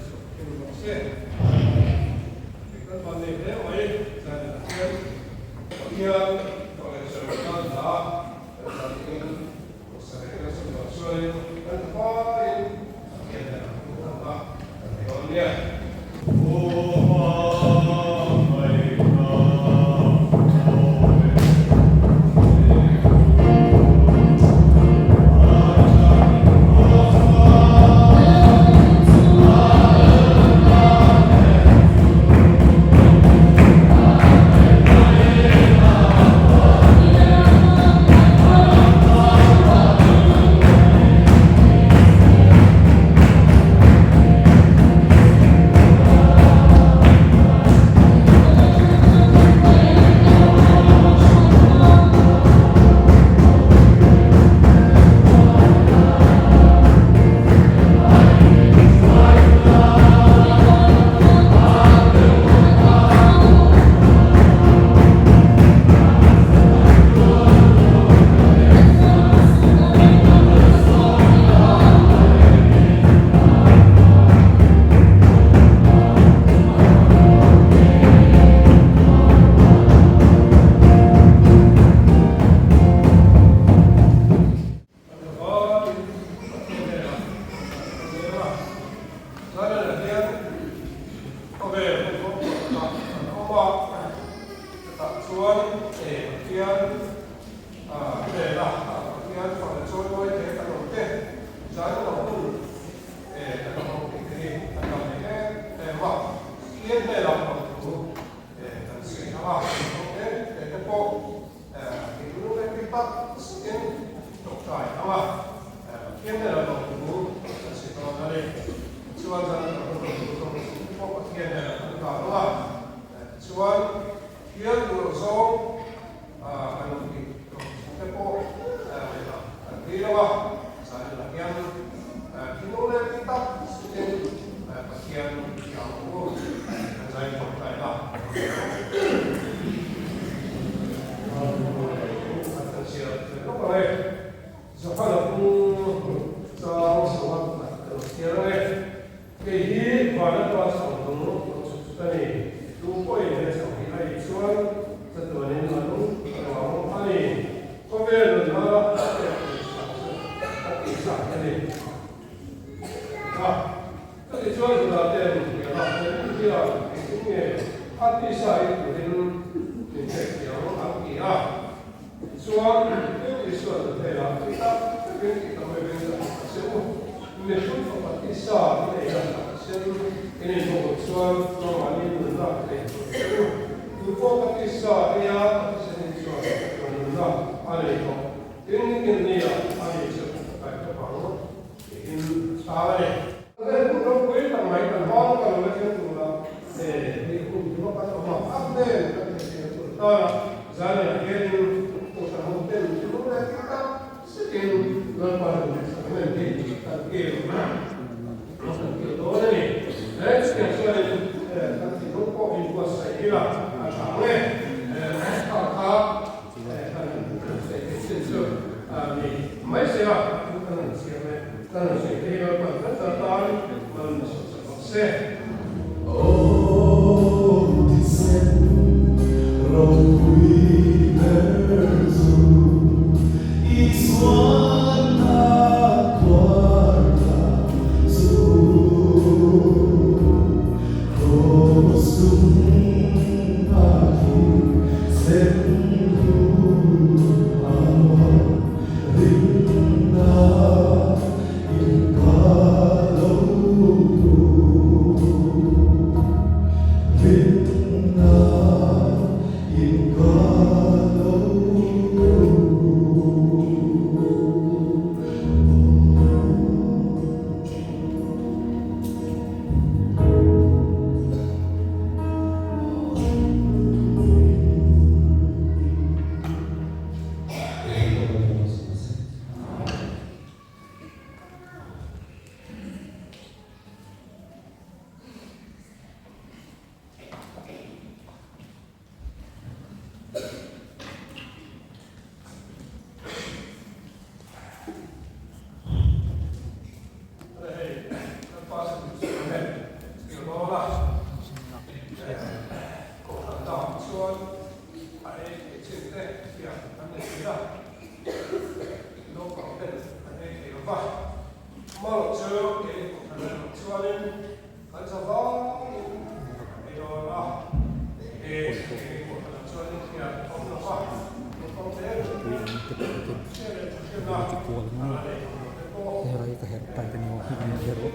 chhuak thin rawh se. Kan vannei hle mai zan ah hian Pathian tawh leh sawi tan hla kan zan in Sawi kan sawi loh chuanin kan thavaiin Pathian nen a hmu ang a, kan ti dawn nia. Tui ang te pawh hian an ti kual maw herai ka herh tai te ni maw an her vak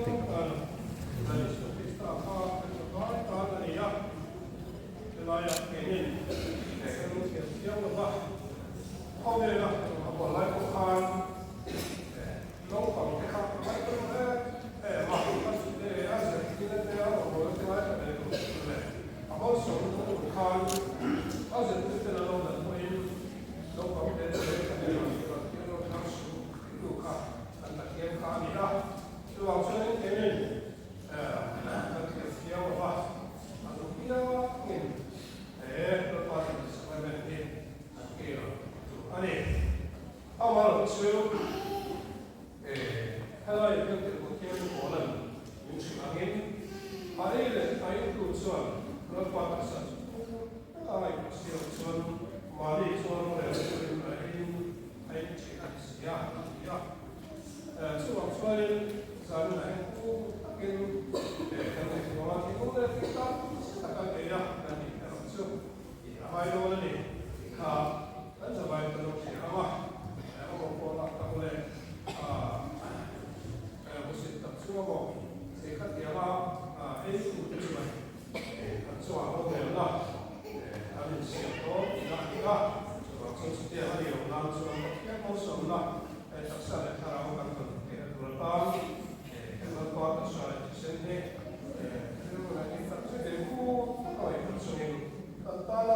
thei lo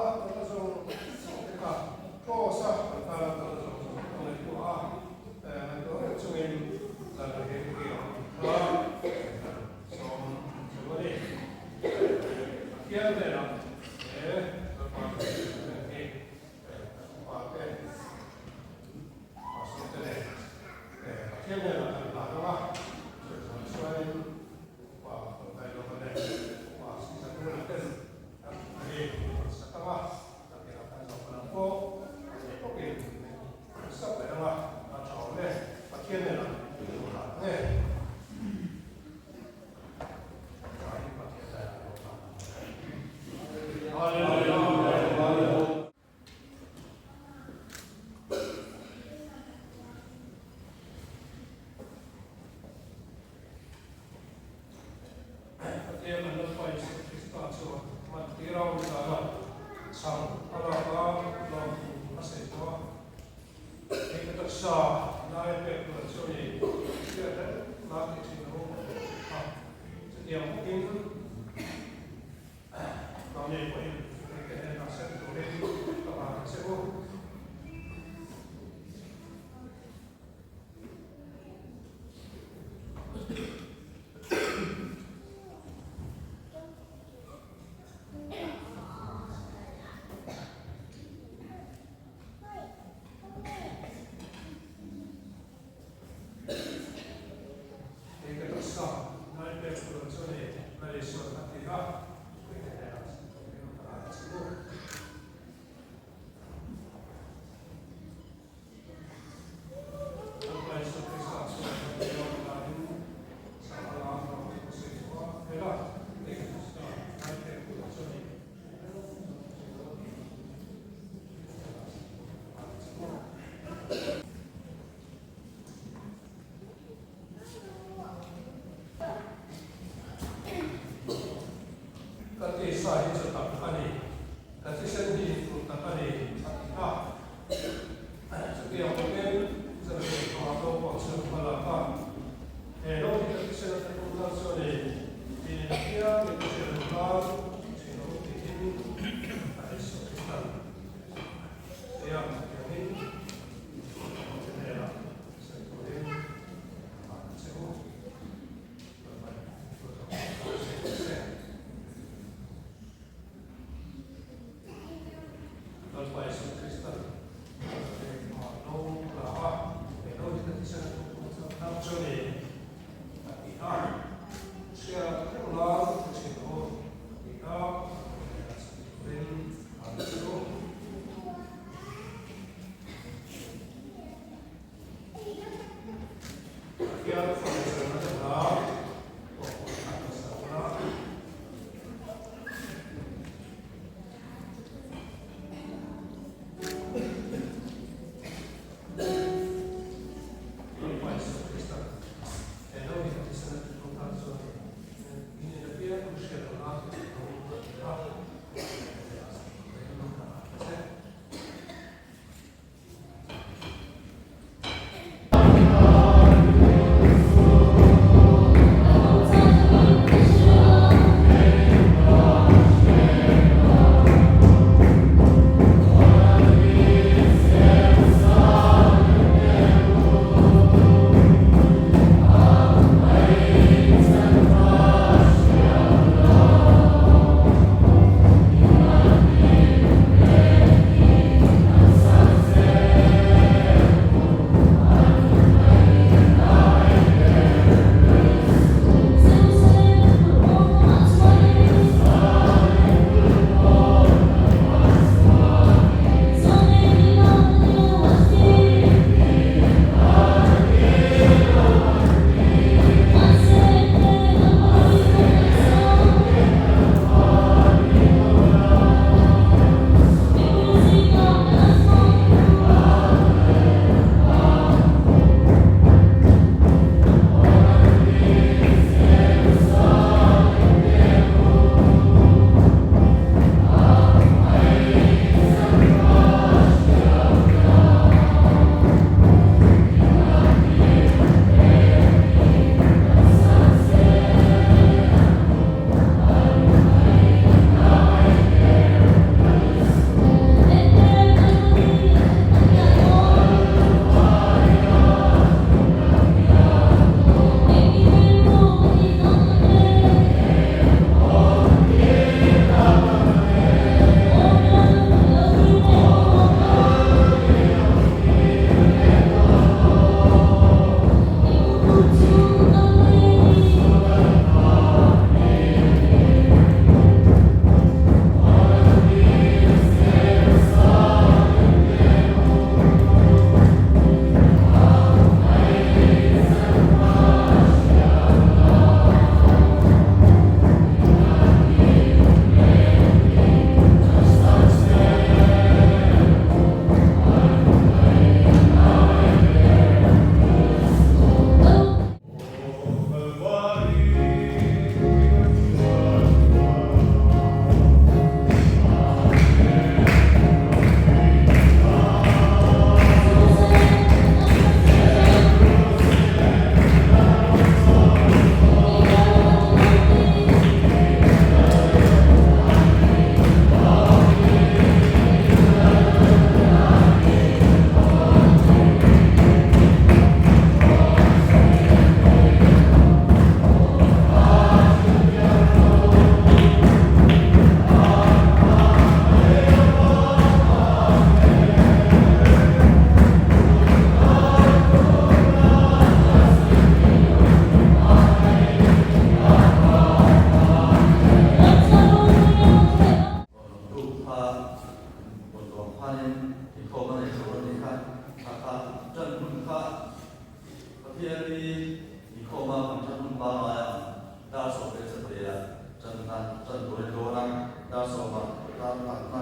na tan tur a ni dawn a, dar sawmah tan takna a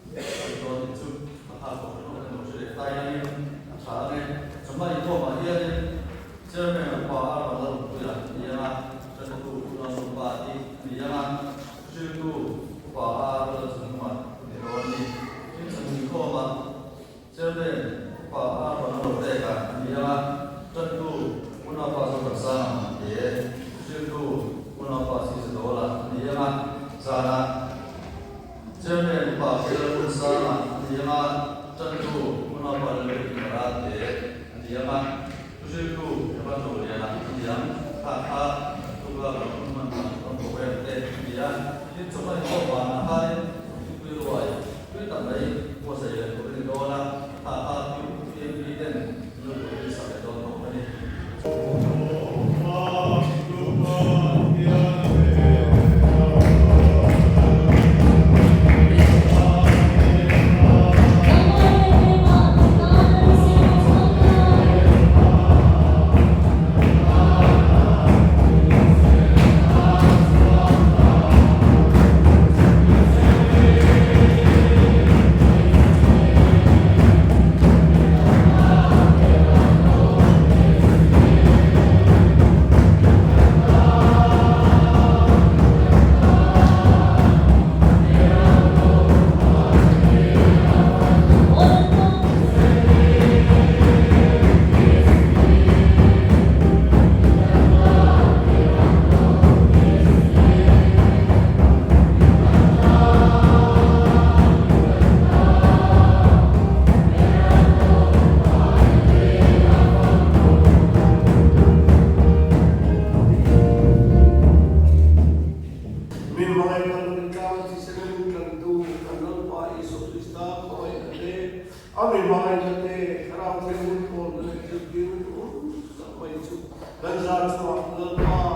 ni dawn tih chu a kha tawh hran awm lo hre leh ta hianin a tha ang e. Chawhma inkhawmah hianin Chairman upa a rawn la runpui a ni ang a, Tantu unau upa tih a ni ang a, Thuhriltu upa a rawn la chungnung a ni dawn a ni. Tin, chawhma inkhawmah Chairman upa a rawn la lo pek a ni ang a, Tantu unaupa Zoransanga Mante, Thuhriltu unaupa Sizadawla a ni ang a, zanah Chairman upa Lalrunsanga a ni ang a, Tantu unaupa Lalruikima Ralte a ni ang a, Thuhriltu Evan Roliana a ni ang. Kha kha tuka kan hun hman dan kan program te a ni a, tin chawhma inkhawm vanah khanin thingpui ruai tui tak mai buatsaih leh tur a ni dawn a, kha kha PMP ten an lo buaipui sak leh dawn bawk a ni. Mi hmangaih kan rin tlang thisen in tlantu kan Lalpa Isua Krista khawngaihna te, a mi hmangaihna te, Thlarau Thianghlim pawlna leh zirtirna duhawm tak mai chu kan zar chungah Lalpa.